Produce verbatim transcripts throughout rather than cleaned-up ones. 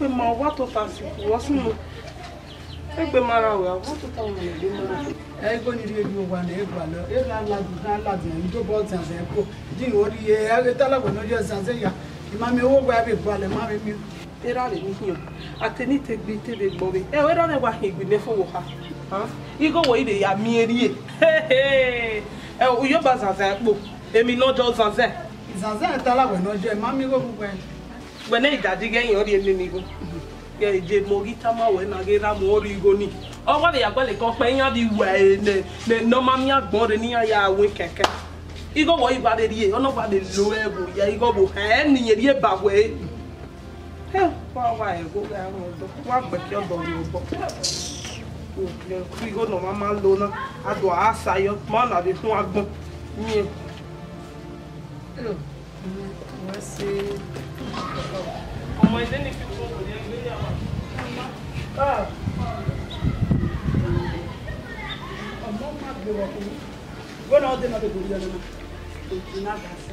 Mama, wa tota si, wa sunu. Egbe ma ra wẹ, wa tota wẹ egbe ma ra. Ẹ, igho ni rhie rhie owa nẹ, e gualọ, erha ladian, erha ladian, I do bọ Zanzan ẹko. Di wẹ rhie, ẹ, ghe te a la wẹ ne ọ ye Zanzan ya. I ma miẹn owa vbe gualọ, ma vbe miẹn. Erha vbe ni khian, a te ni te gbe, te vbe gbọ vbe. Ẹ, erha nẹ wa hin egbe nẹ fo vbe oha. Igho wẹ i vbe ya miẹn rhie. Ẹ, u yo ba Zanzan ẹkpo, emwi ne ọ jọ Zanzan. Zanzan ta la wẹ ne ọ jọ, ma miẹn igho vbe uwẹ. Wẹ ne idadi ghẹ yan rhie nene igho. Ghẹ je mu ghi tama wẹ na ghe ra mu ọrri igho ni. Ọ wa vbe ya gualọ ke ọkpa iran vbe wẹ ne, ne, ne ọ ma miẹn agbọn rre ne iran ya wẹ kẹkẹ. Igho wọ i wa vbe rhie, ọ nọ wa vbe lo ẹvbo ya igho vbo hẹ ne irẹn rhie ba wẹ. Hẹ, wa wa ẹvbo gha rhie ọdọ, wa gbẹkẹ ọdọ rhie obọ. Igho ne ọ ma ma lo na, a do a sa yọ, ma na vbe khuan agbọn. Miẹn. Wẹ se. Ọmọ ẹdẹ ni fi kún òkòrì ẹgbẹ yà wá. Ah. Ọmọ ma gbé wọ kúrú. Wọ́n náà dé náà dé borí ọ̀nà náà. Ètò náà dá sí.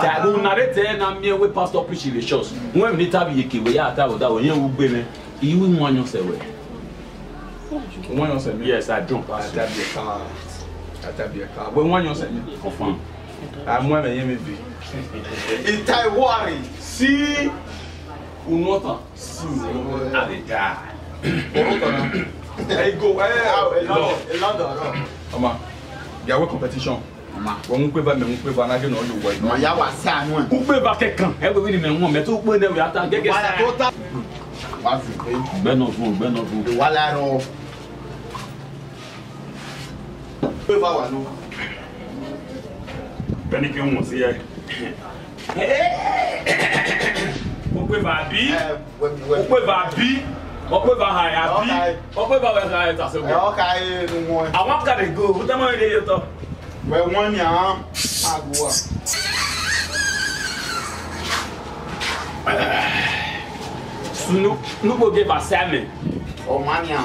ta, ẹghẹ ne a rre te na miẹn wẹ pastor preach vbe church. Wẹ emwi ne I ta vbe iyeke wẹ ya ta vbe odaro, yẹn ru gbe mwẹ. I ru iwanyọn sẹ wẹ. Iwanyọn sẹ mẹ? Yes, I drunk pass you. Atabiẹka. Atabiẹka. Wẹ iwanyọn sẹ mẹ? Confirm. A mu ẹmwẹ yẹn vbe. I ta iwọrri. Si unu ọtan. Si unu ọtan. A vbe da. Orúkọ náà. Ẹ, go, ẹ, a, ẹ, lọ. Ẹ, lọ, lọ. Ọmọ, they are competition. Ma. Wẹ mu ukpeva, mẹ mu ukpeva, na ghe ne ọ ye uwa. Ma ya wa sa anu ẹ. Ukpeva kẹkan, ẹ wẹ vbene mẹ wọn, mẹ te ukpe nẹ wẹ a ta gẹgẹ. Wa ya sa. To ta. Wa fi pe. Gbẹ nọ vun, gbẹ nọ vun. Wa la rọ. Ukpeva wa nọ. Bẹni ke wọn si ẹ. Ukpeva bi. Ẹ, wẹ mi, wẹ mi. Ukpeva bi. Ukpeva ha ya bi. Okay. Ukpeva wẹ ha ya ta se wẹ. Ẹ, okay, ẹ, nu wọn. Àwọn kan dey go, who tell me they talk? Wẹ wọn ni a, a go wa. Sunu, nugbo ge ba sẹ mẹ. Ọ ma ni a,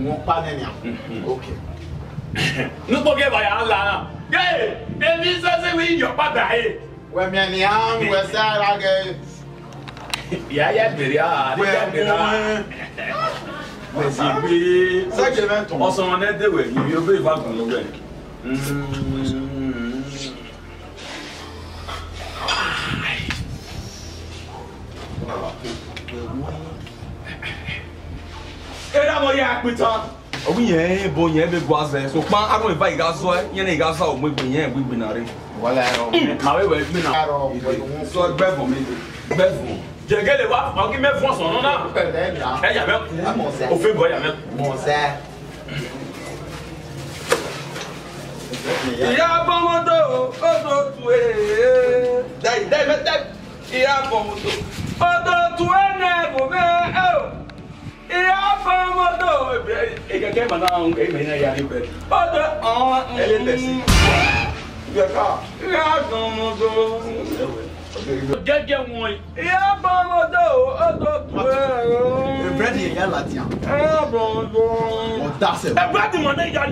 wọn pa nẹ ni a. Mhm. Okay. Nugbo ge ba ya la na. Hey, èmi sọ sí wí yọ padà, hey. Wẹ mi ni a, wẹ sẹ ara gẹ. Ìyá yẹ bèrè a, wẹ yẹ bèrè a. Wẹ si gbe. Sẹjẹ mẹ tọn. Ọsàn wọn nẹ dé wẹ, yìí yóò bẹ ìfà gùn lọ wẹ. Mm. Erha vbe ọ ya kpitan. Ọ wẹ iyẹn ẹbọ, iyẹn vbe gua zẹ, sokpan arhunmwu eva I gha zọe, iran ne I gha zọe mu egbe, iran mu egbe na rre. Wala ẹrọ. Ma vbe wẹ egbe na. Ẹrọ. Zọ gbẹvọn mi, gbẹvọn. Jẹgẹlẹ wa, ọ ghi mẹ fọn sọn nọ na. Ẹ ya mẹ ku. Ofe bọ ya mẹ ku. Mọsẹ. Iya bọmọdo, odo tue. Dai, dai, dai. Iya bọmọdo, odo tue nẹ ẹvbo mwẹ, eo. Iya bọmọdo, ekẹkẹ ma na, ẹ, mẹ na ya ni bẹ. Odo, ọ, ẹlẹ bẹ si. Iya bọmọdo. Gẹgẹ wọn. Iya bọmọdo, odo tue. Bread yẹn ya ladian. Iya bọmọdo. Ọdasẹ. Bread mọ ne ya.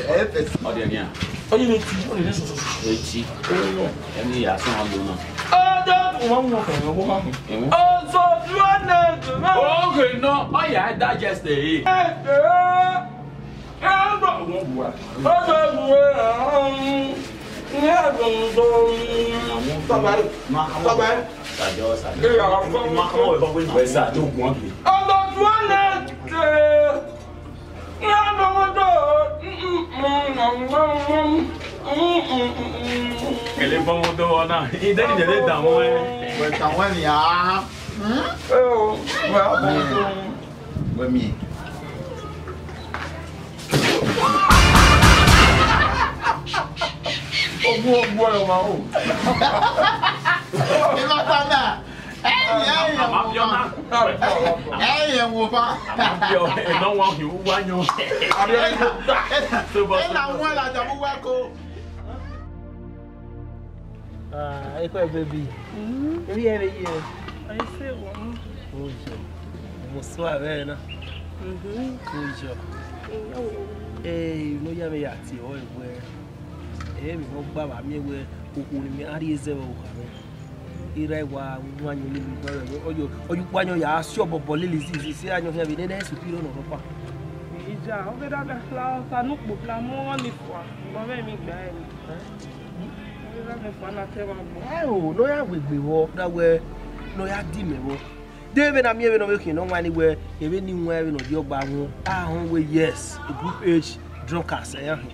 Ẹ fẹ si. Ọdẹ ni a. Ọyẹ ne ti, ọdẹ ne sọsọ. Eti. Ẹni ya sọ wọn lona. Ọdọ wọn wọn kàn wọn wọn. Ẹwọn. Ọsọ dúró náà dùn náà. Oge náà, ọyà ẹ digest ẹ. Ẹ ẹ. Ẹ bọ wọn bu wa. Ọsọ dúró náà. Ní ẹ̀dùn tó. Sọgbà. Sọgbà. Sàjọ sàjọ. Ìyàwó fún mi. Wẹ́n sàjọ ògùn ọ̀gbìn. Ọsọ dúró náà. Kele bọmọ do ọna, idẹni dẹdẹ dààmú ẹ. Wẹ tàwọn ènìyàn á. Ẹ o, wẹ á bọ. Wẹ mi. Ogun ogun ọ̀rọ̀ máa wò. Ìlú ọ̀tá náà. Ẹ yẹ ẹ yẹ wò fa. Ẹ yẹ wò fa. Ẹ náà wọn hì wá yan. Ẹ náà wọn làjà mú wá kó. Ah, eko baby. Mm. Eri ere ye. Ai se wo. Ojo. Mo so ave na. Mhm. Ojo. Eh, no ya me ya ti o ewe. Eh, mi mo gba ba mi ewe. Okhu ni mi a rhie zẹ vbe okha mwẹ. Ira wa wan yo ni mi dọrọ. Oyo, oyo ukpa yan ya si obọbọ lili zizi, si ayan khian vbe nene supiro nọ rọkpa. Ija, ọ ghe da la ta nu kpo la mu ọni fua. Mo vbe mi gba ẹre. Ẹo, ne ọ ya wegbe vbọ, da wẹ ne ọ ya di mẹ vbọ. De vbene a miẹn vbene ọ vbe khian ne ọ wan ni wẹ, emwi ne I wan vbene ọ di ọgba wọn, a họn wẹ yes, a group age, Drunkards, ẹyan hin.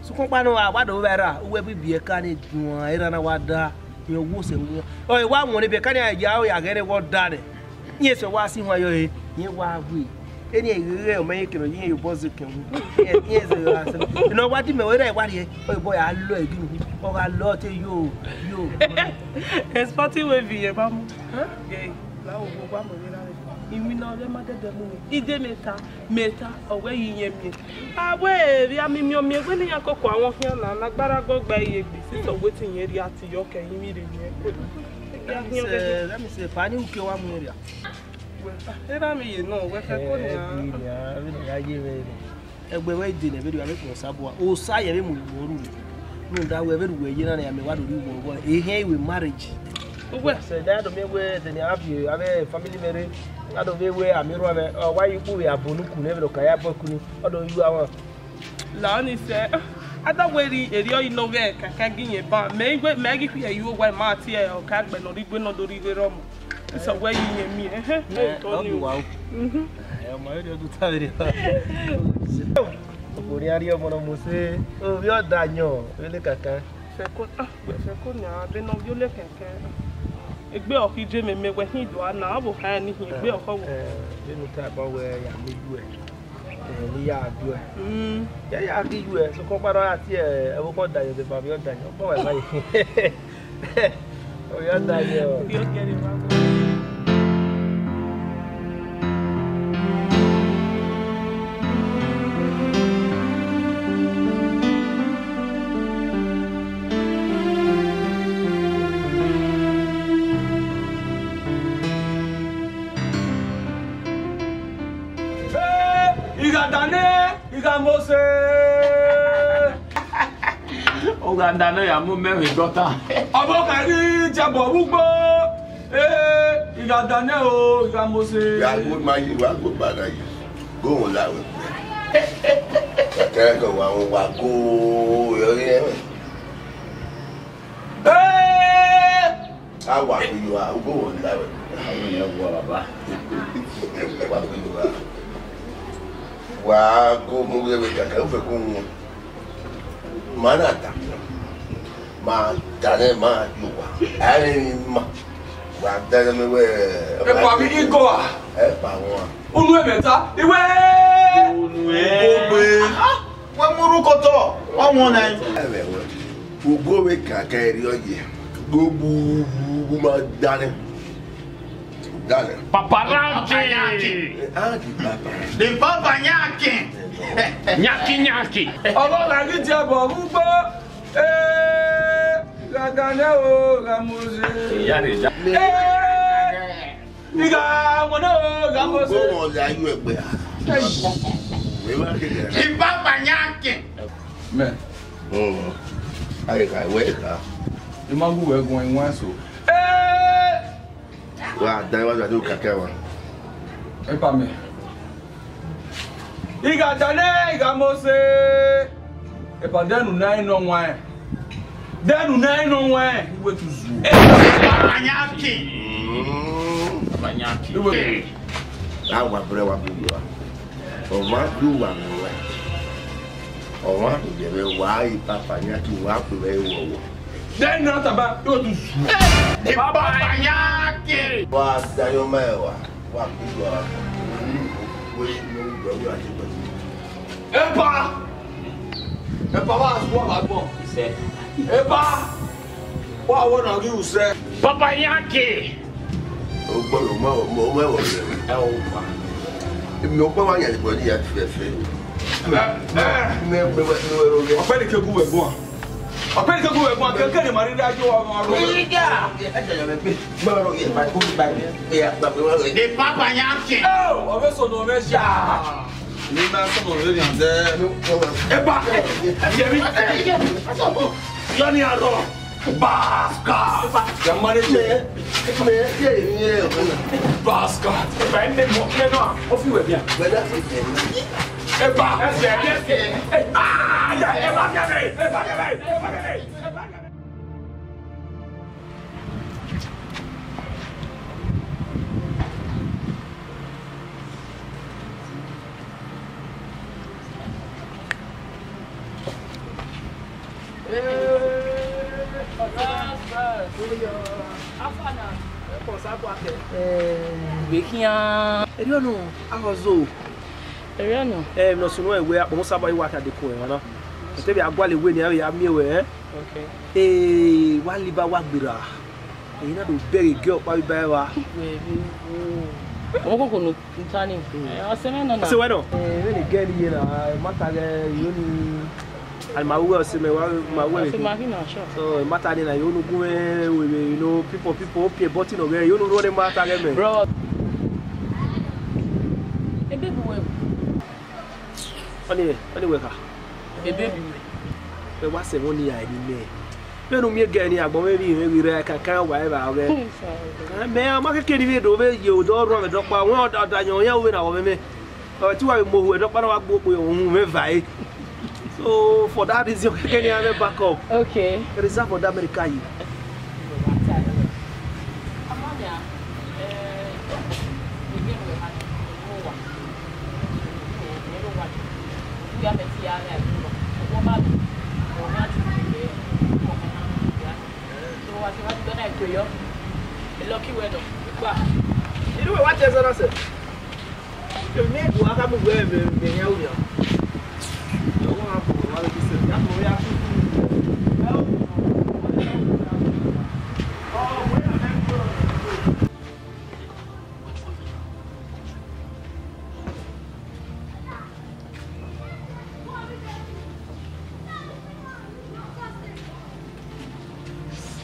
Sokpan ọkpa nọ, a wa do vba ra, uwẹ bibi ẹka ni duan, erha na wa da, rẹn wo sẹ wu. Ọ, e wa wọn ne biẹ ẹka ni a ya, ọ ya ghẹ ne wọ da nẹ. Iran sẹ wa si huan yọ re, iran wa we. Eni ẹghẹ ọ mẹ ye kene, iran ye obọ ze kẹn wu. Iran, iran sẹ wa sẹ. Nọ wa di mẹ wẹ ra wa rhie, ọ bọ ya lọ egi nu. Ọ gha lọ te yo, yo. Sporting wave ye ba mu. Huh? Gay, la wo wa mo ni ra re. Imi na re ma dẹdẹ mu mi. Ide mẹ ta. Meta, ọ wẹ ye iyẹn miẹn. A wẹ, vbe a miẹn miẹn wẹ ne iran koko avọn khian na, ne agbara gọgba ye egbe, sisọ wẹ te iyẹn rhia te yọ kẹ iyẹn vbe rre iyẹn. Let me say, let me say, pa ni uke wa mu rhia. Wẹ, ah, erha mi ye nọ, wẹ fẹ ko nia. Ẹgbẹ wẹ ide nẹ, vbe rhia vbe kpọ Osa bua. Osa ye vbe mu igho ru. Rhunmwuda wẹ vbe ru wẹ ye na nẹ, a mẹ wa do rhie uwẹ ọghọ, ehẹn, iwe marriage. Uwẹ. Sẹ, da do miẹn wẹ, ẹdẹ ne a viọ avbe family mwẹ rre, a do vbe wẹ a miẹn erha mwẹ, ọ wa ye ukpu vbe abo ne uku nẹ, vbe ne ọ ka ya bọ ku ni, ọ do yu avọn. La ọni sẹ, a da wẹ rhie erriọ yi nọ ghẹ kaka gi iyẹn ban, mẹ i wẹ, mẹ ghi khui ẹre ye uwa, ma tie ọka gbe nọ rhie igbe nọ do rhie ighe rre ọmọ. Sisọ wẹ ye iyẹn miẹn, ẹhẹn, ẹ, ọ tọ ni o. Wa o. Mhm. Ẹ, ọmọ rẹ do ta vbe rhie. Okporian rhie ọmọ nọ Mose, ovbi ọdayọn, vbe ne kaka. Fẹko, ah, wẹ fẹko nia, vbe ne ọ viọ ole kẹkẹ. Egbe ọ khin je mẹ, mẹ wẹ khin do a na, ọ vbe kha ni hin egbe ọ khọ vbo. Eh, vbene u tama wẹ ya miẹn iyuẹ, eh, ne I ya biẹ ọe. Mm. Ya, ya ghi iyuẹ, sokpan ọkpa nọ ya tie, eh, ẹvbo kọ da yọ, deba vbe ọ da yọ, ọkpa wa ma ye. Ọ ya da yọ. Yo kẹre wa. Eh, I gha danẹ, I gha Mose. U gha danẹ ya mu mẹ vbe gọta. Ọvbokhan ghi jabọ vbe ugbo. Eh, I gha danẹ o, I gha Mose. Ya go ma yi, wa go ba na yi. Go on la we. Kẹkẹ wa wa go yo ye. Eh! A wa ku yo a, ugo wo la we. Àwọn yẹn wọ bàbá. Wa ku yo a. Wa go mu ghe we kaka, u fe ku wọn. Ma na ta. Ma ta ne ma yo wa. A ni ma. Wa da ne me we. E pa mi ni go a. E pa wọn. Unu ẹmwata, iwe. Unu ẹ. Ogbe. Wẹ mu orúkọ tọ, ọ wọn nẹ. Ẹmwẹ wẹ, ugo vbe kaka ẹre ọ ye. Gbogbo ma dale. Dale. Paparazzi. Anki papa. The Papa Nyaki. Nyaki nyaki. Ọlọ́run àti ti ẹ̀bọ̀ gbogbo. Ee, gàgà náà o, gàmọ̀ọ́sẹ̀. Ìyá rẹ̀ já. Ee. Iga mọnọ ga mose. Go on, la you egbe. Hey. We ma ke de. Iba banyakin. Me. Oh. Aye ka we ka. I ma gu we gun iwan so. Eh. Wa da wa da do kaka wa. E pa me. Iga dane, iga mose. Epa dẹnu na i nọ wan. Dẹnu na i nọ wan. Iwe tu zu. Epa Nyaki. Mm. Epa Nyaki. Iwe. A wa brẹ wa bu wa. Ọmwa du wa nọ wa. Ọmwa du yẹ vbe wa i Papa Nyaki wa ku vbe wọ wọ. Dẹnu na taba, iwe tu zu. Epa Nyaki. Wa da yo ma wa. Wa ku wa. Wẹ, wẹ, wẹ, wẹ, wẹ, wẹ. Epa! Epa, wa, wa, wa gbọn. Isẹ. Epa! Wa, wa na ghi usẹ. Papa Nyaki! O gbọdọ mọ, mọ, mọ ẹwọ rẹ. Ẹ o pa. Èmi ọgbọ́n wa yàn ìbọn ní ìyá fẹ́fẹ́. Ẹ, ẹ. Mẹ, mẹ, mẹ, mẹ, mẹ, mẹ. Ọpẹ́ ni kegu wẹ̀ gbọ́n. Ọpẹ́ ni kegu wẹ̀ gbọ́n. Kẹ́kẹ́ ni màá rí dájú wa, wa, wa. Ìyá. Ẹ jẹ́ yọ̀ mí pé. Mọ ọ̀rọ̀ yẹn, bá kó, bá mi, bá mi, bá mi. The Papa Nyaki. Ẹ o, ọ̀rẹ́ sọ̀nù, ọ̀rẹ́ ṣá. Ni ma sọmọ rẹ ni andẹ. Epa, ẹbi ẹbi. Yọ ni arọ. Bastard. Your manager. Bastard. Epa, ẹ mẹ mọ, ẹ nọ, ọ fi wẹ bia. Epa, ẹ sẹ, ẹ sẹ. Ah, ya, ẹ bá bia bẹ, ẹ bá bia bẹ, ẹ bá bia bẹ. Vbe khian. Erriọ nọ, aghọzo. Erriọ nọ. Ẹ, ne ọ sunu ẹwe akpọ, Musa ba iwa ka de kun ẹmwa na. Ẹte vbe a gualọ ewe ni, a vbe ya miẹn wẹ, ẹ? Okay. Ee, wa liba wa gberra. Èyí na do bẹghe gẹ ọkpa vbe ba ẹvba. Ọmọ koko no, ntani. Ẹ, ọsẹ mwẹ nọ na. Ọsẹ wẹ nọ? Ẹ, vbene gẹ ni ye na, ma ta ghẹ, yo ni. And ma wẹ ọsẹ mẹ, wa, ma wẹ. Ọsẹ ma ghi na, sure. So, ma ta ni na, yo nu gun mẹ, we, we, you know, people, people, okay, but you know, yo nu run ma ta ghẹ mẹ. Bro. Ebe bu wẹ. Ọni, ọni wẹ ka. Ebe bu wẹ. Wẹ wa sẹ vbọ ni ya ni mẹ. Vbene u miẹn gẹ ni agbọn mwẹ vbe irẹn vbe rre ka kan wa eva ọghẹ. Mẹ a ma keke ni vbe do vbe ye odọ rhuan vbe dọkpa, wẹ ọda, ọda yan yan vbe na wọ mẹ mẹ. Ọ ti wa vbe mu ohu ẹdọkpa na wa gbe okpo ohun mwẹ va e. So for that reason, keke ni a vbe back up. Okay. Reserve for that America yi. Lucky weather. Iru wa tẹ zara sẹ. Mẹ wa ka mu wẹ mẹ mẹ ya wu ya. Ẹ wa bu wa le se ya mo ya ku.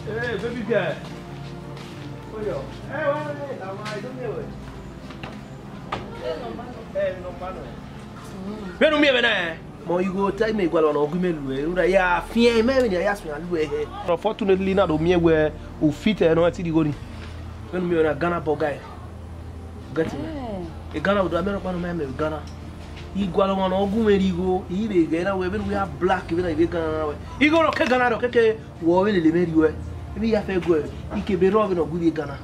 Hey, baby girl. Oyo. Hey, wait, wait, wait. Am I doing it? Hey, no, man. Vbene u miẹn vbe na, mọ igho ta imẹ igualọ ne ọ gu imẹ lu ẹ, rhunmwuda ya fian imẹ vbene a ya suẹn lu ẹ hẹ. Unfortunately, na do miẹn wẹ u fit ẹ nọ, ẹ ti rhie igho ni. Vbene u miẹn vbe na, Ghana bọga ẹ. Get me? Eh. E Ghana, udu amẹ rhọkpa ne ọ ma mẹ vbe Ghana. Igualọ ọmwa ne ọ gu mwẹ rhie igho, I vbe ghẹ na wẹ vbene u ya black vbe na ivbi Ghana na wẹ. Igho rọ ke Ghana rọ keke wọ vbe lele mwẹ rhie uẹ. Emwi ya fẹ guẹ, I ke be rrọọ vbene ọ gu ivbi Ghana.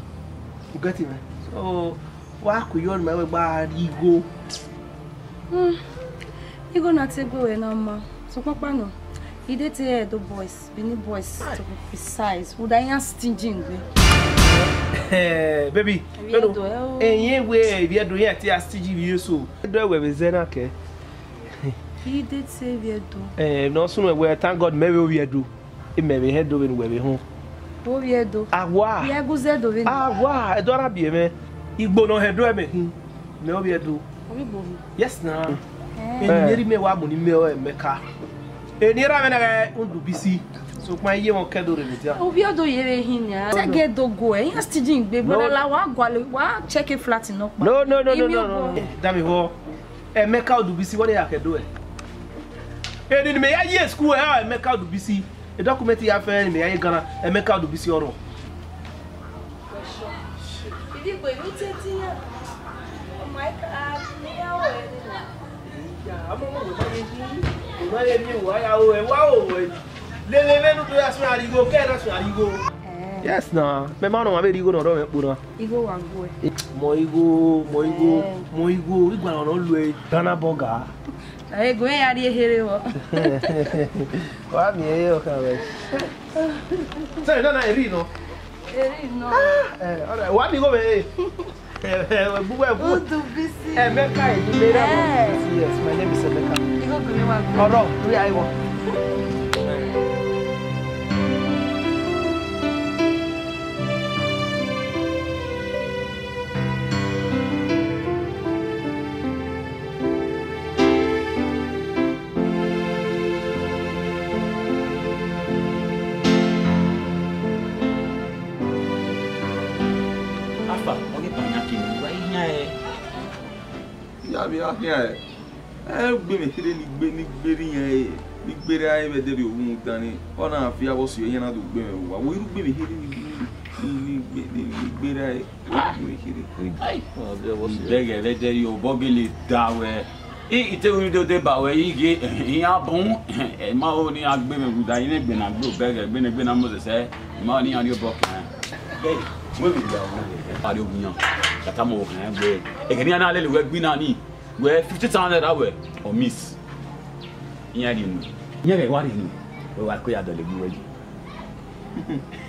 You get me? So, wa ku iyọ ne ma wẹ gba rhie igho. Hmm. Igho na te gue wẹ na ma. Sokpan kpa nọ, I dey te Edo boys, Benin boys, to be precise. Rhunmwuda iran stingy ngbe. Eh, baby, Ivbi Edo, eh, o. Ẹyin wẹ Ivbi Edo, iran te a stingy vbe eso. Edo wẹ vbe zẹ na kẹ. I dey te Ivbi Edo. Eh, no sunu wẹ, thank God, mẹ vbe Ivbi Edo. Imẹ vbe hẹn do vbene uwẹ vbe họn. Ovbi Ẹdo. Awa. Vbe ẹguze do vbene? Awa, Ẹdo Arabiẹ mwẹ. Igbo ne ọ hẹn do ẹmwẹ hin. Mẹ ovbi Ẹdo. Ovbi Igbo hin? Yes na. Eh. Eni ne erha mẹ wa mu ne imẹ ọre Emeka. Eni erha mwẹ na gha Ndubisi. Sokpan iye mwẹ kẹ do rre vbe dia. Ovbi Ẹdo ye vbe hin nia. No, no. Tẹgẹ do go ẹ. Iran stingy ngbe, no. Brother, la wa gualọ, wa check a flat nọkpa. No, no, no, no, no, no. Imi obo. Dami vbọ. Emeka Odubisi, wẹ ne ya kẹ do ẹ? Eni ne mẹ ya ye school ẹ, Emeka Odubisi. E document ya fẹ ne mẹ ya ye Ghana, Emeka Odubisi ọrọ. Lele vbene u do ya suẹn arigho, kẹ na suẹn arigho. Yes na, mẹ ma nọ ọmwa vbe rhie igho ne ọ rrọọ mwẹ kpo na. Igho wa gue. Mọ igho, mọ igho, eh, mọ igho, igua nọ lu ẹ, Ghana burger. Ẹ gu ya rhie ehe vbọ. Wa miẹn ehe ọkhan vbe. Sẹ, na na, eri nọ. Eri nọ. Eh, all right. Wa miẹn igho vbe. Eh, eh, we bu, we bu. Udubisi. Emeka, Emeka. Eh. Yes, my name is Emeka. Igho gu mwẹ wa gue. Ọrọ, we are one. Alfa, ọ ghi ban yan kinu, wa i hian ẹre. Ya vbe a khian ẹ, ẹ gbe mẹ kherhe ni gbe, ni gbe rri iran, ni gbe rre vbe ẹdẹrriọ rhunmwuda ni, ọ na fi avbe ọse iran na do gbe mwẹ vbe owa. Wo ru gbe mẹ kherhe ni, ni, ni gbe, ni, ni gbe rre, wo ru gbe mẹ kherhe. Ai, bẹghe vbe ẹdẹrriọ, obọ gele da wẹ. I, I te ru do deba wẹ, I ghe, iran bun, ma ho ne iran gbe mwẹ rhunmwuda, I ne egbe na gbe obẹghe, egbe ne egbe na Moses ẹ, I ma ho ne iran rhie obọ kan. Ẹ, wẹ vbe ya wẹ, a rhie owiyan, ka tama wẹ ọkhan wẹ, ẹghẹ ne iran na lele wẹ gbe na ni. Wẹ fifty thousand naira wẹ, ọ miss. Iran rhie unu. Iran ghẹ wa rhie unu. Wẹ wa ko ya dọlegbe uwẹ yi.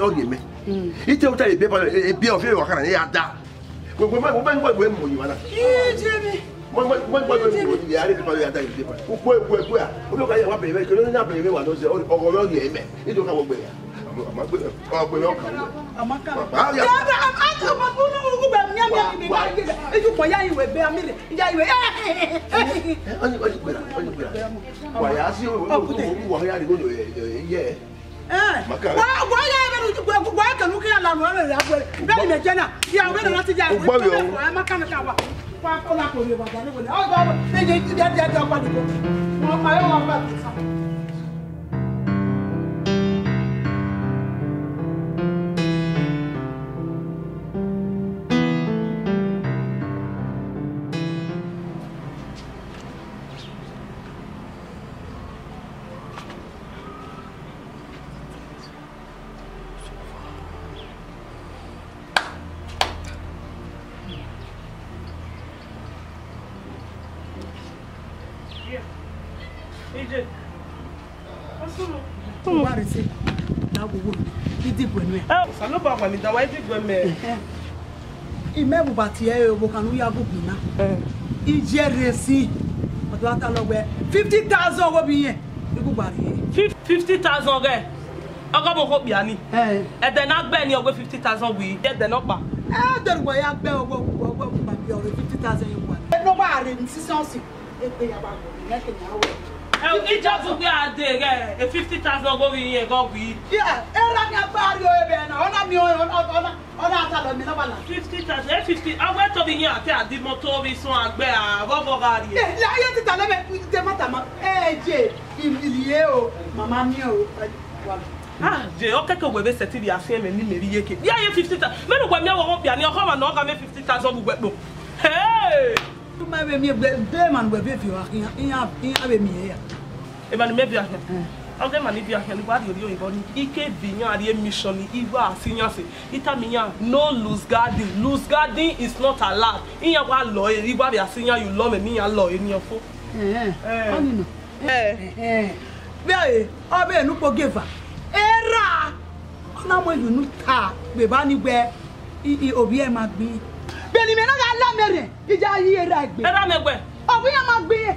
ọ rhie mẹ. Ite u ta ebe pa, ebe ọ fi wa kana ne ya da. Wẹ, wẹ, wẹ, wẹ, wẹ, wẹ, mo yi wa na. Ije mi. Mo, mo, mo, mo, mo, mo, ya re pa ya da ebe pa. U kpo egbe egbe a. U lo ka ya wa be, ke lo na be wa no ze. Ọgọ rẹ ọ rhie mẹ. Ido ka wo gbe ya. Ama, ama gbe, ọ gbe yo ka. Amaka. Ah, ya. Ya, ya, ama, ama, unu, unu, unu, unu, unu, unu, unu, iju kpọ ya iwe be amire, ya iwe. Eh, eh, eh, eh. Eh, oni, oni gbera, oni gbera. Wa ya si o, o, o, o, wa ya ri go, eh, eh, ye. Eh. Amaka. Wa, wa ya iwe, wa, wa, wa, ka nu ke ya la nu, eh, ya gbe. Be ni me je na. Ya, we na ti ya. O gba yo. Wa, Amaka na ka wa. Wa ko la ko le wa, wa le, wa le. O gba, eh, eh, ya, ya, ya, wa le. Wa, wa, wa, wa. Wa rre sẹ, na wo wo, I diguẹ nuẹ. Eh, Osanobua wa ni da wa, I diguẹ mẹ. Ẹhẹn. I mẹ vbe uba tie ẹre, vbe okhan ne u ya gu ugbẹn na. Eh. I ye rre sin, ọ do gha talọ wẹẹ, fifty thousand ọghe ovbi irẹn, I gu gba rrie. Fif-, fifty thousand ọghe, ọghe ọmọ okhuo okpia ni. Eh. Ẹdẹ ne a gbe ni ọ wẹ fifty thousand wii, ẹdẹ nọkpa. Eh, ẹdẹ ne uwa ya gbe ọghe, ọghe, ọghe, ọghe, ọghe, fifty thousand ye uwa. Ẹ ne ọ gba rre ni sisan ọsi. Egbe ya ba gbe, mẹ ke ya wẹ. Ẹ, I just gbe a de ghẹ, e fifty thousand ọghe ovbi irẹn ghẹ ọ wii. Yeah, erha ni a gba rrie ebe na, ọ na miẹn, ọ na, ọ na, ọ na, ọ na talọ mẹ na wa la. Fifty thousand, eh, fifty, a wẹ te ovbi irẹn a te a di moto vbe isun a gbe a, vbọ vbọ gha rrie. Eh, la, iye ti talọ mẹ, de ma tama, eh, je, I, I rrie o, mama miẹn o, eh, wa. Ah, je, ọ kẹkẹ wẹ vbe sẹtin rhie a fian ẹmwẹ ne imẹ rhie iyeke. Vbe a ye fifty thousand, mẹ ne uwẹ miẹn ọghe ovbi irẹn ni, ọ khama ne ọ gha mwẹ fifty thousand vbe uwẹ kpo. Hey! U ma vbe miẹn egbe, de emwa ne uwẹ vbe viọ gha khian, iran, iran vbe miẹn ya. Emwa ne imẹ viọ khian. Eh. Ọghe emwa ne I viọ khian, ne I wa rhie orhiọn vbọ ni, I ke viọ iran rrie mission ni, I wa si iran sẹ. I tama iran, no loose guarding. Loose guarding is not allowed. Iran wa lọre, I wa vbe a si iran ye ulọmwẹ ne iran lọre ni ọfo. Eh, eh. Eh. Ọni nọ. Eh. Eh, eh. Vbe, ọ vbe ne ukpo gie eva. Erha! Ọ na mu enu ta, vbe evba ni wẹ, I, I, ovbi ẹre ma gbe. Vbene imẹ na gha la mẹ rẹn, I ya yi erha egbe. Erha mẹ gbe. Ovbi iran ma gbe.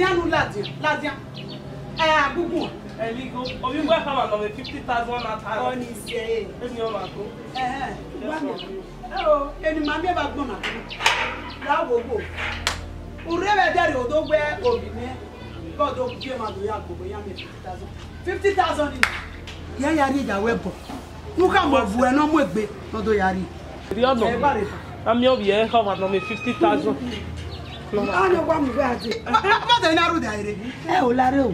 Ladian nu ladian, ladian. Eh, agugu. Ẹ, mi go, ovbi uwẹ khama nọ mwẹ fifty thousand naira. Ọ ni sẹ. Emi ọmwa ko. Ẹhẹn, wa mi. Ero, eni ma miẹn vbe agbọn na. La wo wo. Urre vbe ẹdẹrriọ do wẹ ovbi mwẹ. God do gie ma do ya gbogbo ya miẹn fifty thousand. Fifty thousand ni. Ya ya rhie ya wẹ bọ. Ru khama ovuẹ ne ọ mu egbe ne ọ do ya rhie. Erriọ nọ. Ẹ, gbare. A miẹn ovbi ẹre khama nọ mwẹ fifty thousand. A nọ wa mu vbe a dee. Mọdẹ na rhunmwuda ere. Ẹ o, la rre o.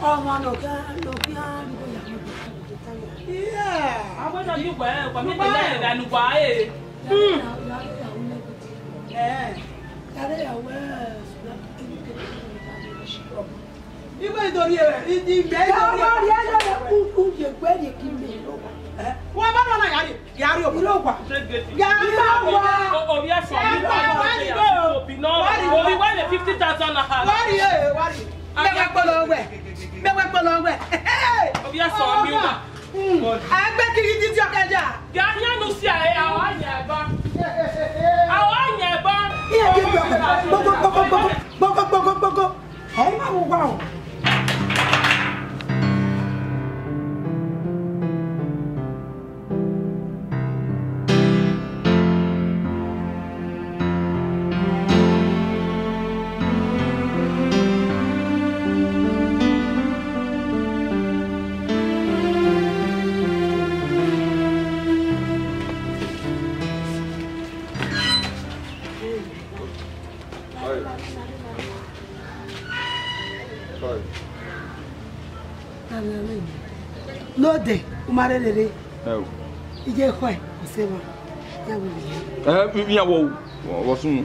Ọmwa ne ọ khian, ne ọ khian rhie ya mu egbe. Yeah. A wẹ na ye uwa, uwa miẹn egbe na ẹre ne uwa ẹre. Hmm. Ẹ. Igbe do rhie, i, i mẹ do rhie. Ọmwa rhie lele, u, u ye gbe rhie ke imẹ. Ẹ, wa ba nọ na ya rhie, ya rhie owa. Iro wa. Ya rhie owa. O, o, yes, sir. Ẹ, wa rhie owa. Obi nọ, obi wa le fifty thousand naira. Wa rhie, wa rhie. Mẹ wẹ kpolo wẹ. Mẹ wẹ kpolo wẹ. Obi ya sọ mi wa. Mm. A gbe kiri titi ọkẹja. Gẹ a yan nu si a, a wa yan ẹba. A wa yan ẹba. Iye ke gbogbo, gbogbo, gbogbo. Ẹ ma wo wa o. Nodẹ, u ma rherhe rre. Ẹ o. Iye khọe, ọ sẹ emwa. Ya wẹ vbe. Ẹ, iran wọ, wọ, wọ sunu.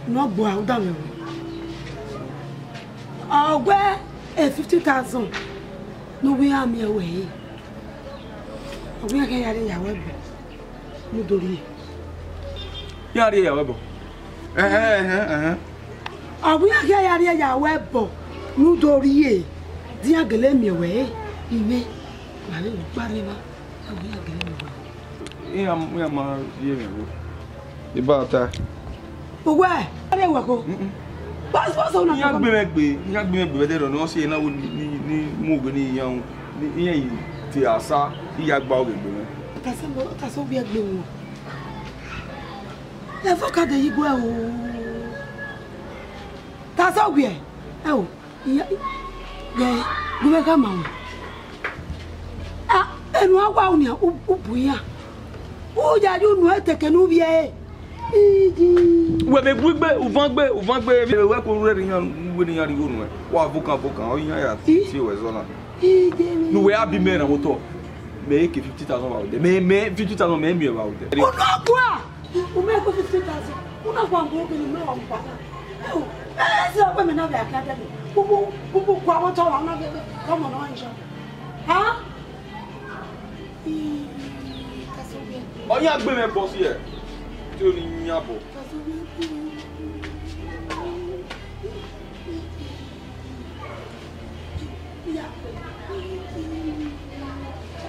Ne ọ gbe ua, u danmwẹ wẹ. Ọ wẹ e fifty thousand ne uwa iran miẹn ruẹ ẹre. Ọ wẹ iran khian ya rhie ya wẹ bọ. Ne u do rhie. Iran rhie ya wẹ bọ. Ẹhẹn, ẹhẹn, ẹhẹn. Ọ wẹ iran khian ya rhie ya wẹ bọ. Ne u do rhie. Dian gele miẹn ruẹ ẹre. Ivbe. Wa vbe gba rre evba. Iran, iran ma ye mwẹ vbo. Ibata. Uwẹ, ẹ rre wẹ ko. Mm-mm. Passport na. Iran gbe mwẹ gbe, iran gbe mwẹ gbe vbe ẹdẹrriọ ne ọ si ẹre na wo ni, ni, ni mu oghe ni iran, ni iran yi te asa, I ya gba oghe gbe mwẹ. Tasẹ mo, tasẹ ovbi ẹgbe wọn. Ẹvbo ka de yi guẹ o. Tasẹ owiẹ, ẹ o. Iya, ghẹ, gu mwẹ khama ruẹ. A, enu a wa nia, u, u bu iran. U ya ye unu ẹtẹkẹ ne u vbiẹ ẹre. Iji. Wẹ vbe gu igbe, uvan gbe, uvan gbe, vbe wẹ ko rre iran, wẹ ne iran rhie igho nuẹn. Wa vokan, vokan, ọ iran ya I? tie wẹ zọ na. Iji. Ne uwẹ a bi mẹ na vbe otọ. Mẹ ke fifty thousand vbe odẹ. Mẹ, mẹ fifty thousand mẹ miẹn vbe odẹ. Ọnọgua! U miẹn egbe fifty thousand, u na guan gu ogele ne ọ wa mu kpa na. Ẹ o, ẹ, ẹ, ẹ, ẹ, mẹ na vbe a khian dẹ mẹ. Kpukpu, kpukpu, kua vbe otọ wa, u na vbe, vbe, vbe ọmọ ne ọ rẹn jọ. Ha? Ii, ka sẹ ovbi ẹgbe. Ọ yan gbe mwẹ bọ si ẹ. Te oni yan bọ. Ka sẹ ovbi ẹgbe. Iya.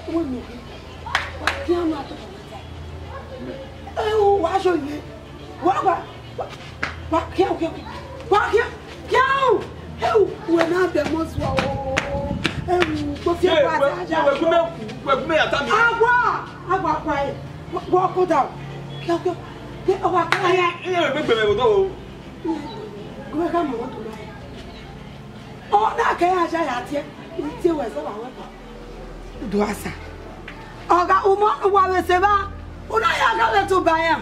Uwẹ mẹ. Wa khian ọmwa tobọ. Ẹ o, wa sọ yẹn. Wa, wa, wa, wa khian, khian, khian. Wa khian, khian o. Ẹ o, uwẹ na dẹ mọ zua o. Ẹ o, kpo fi ẹkọ ati aja. Wẹ gu mẹ, wẹ gu mẹ ya ta mi. Awa, awa, awa ẹ. Wa, wa kọ da o. Khian, khian. Khian, wa khian. Ẹ, ẹ, ẹ, gbẹgbẹ mẹ bọ o. Gu mẹ ka mọ mọto na ẹ. Ọ na kẹ ya ja ya tie, tie wẹ zẹ wa wẹ kpa. Do asa. Ọga, u mọ wa vbe sẹ evba, u na ya gha vbe tuba iran.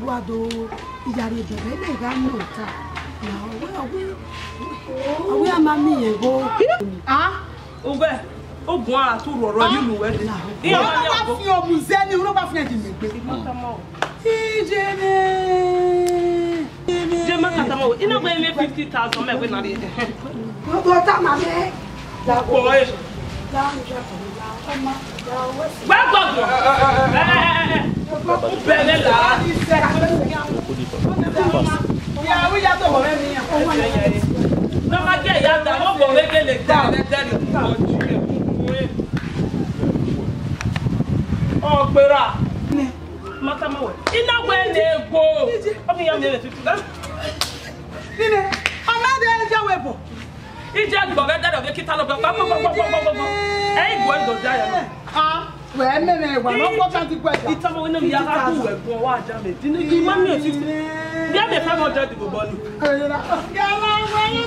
ru ado, iyare bẹbẹ ne gha nọ ta. Na, ọ wẹ, ọ wẹ, ọ wẹ a ma miẹn gho. Ah, ugbẹ, ugbẹn a tu rhuọrhuọ yi nu wẹ de. Iran ma wa fi omu zẹ ni, unu wa fi ẹdin mẹ gbe. Ijere. Je ma kata ma wo. Ina gbe me fifty thousand me gbe na ri. Gbogbo ta ma me. Boy. Wẹ gbọgbọ. Bẹrẹ la. Ya wi ya to wọrẹ mi ya. Na ma ge ya da, mo bo gele da, da, da. Ọgbera. Mata ma wẹ. Ina wẹ ne gbo. Ọ mi ya mi le tutu. Nene, ọ ma de ya wẹ bọ. Ije gbọ ghe dẹdẹ vbe kita lọ bẹ kpa kpa kpa kpa kpa kpa. Ẹ i gbọ ido dia ya. Ah, wẹ mẹ mẹ wa no ko kan ti gbẹ ja. Itama wẹ ne mi ya ha du wẹ gbọ wa ja me. Dine ki ma mi o fifty. Bia me five hundred go bọ ni. Ya la wẹ.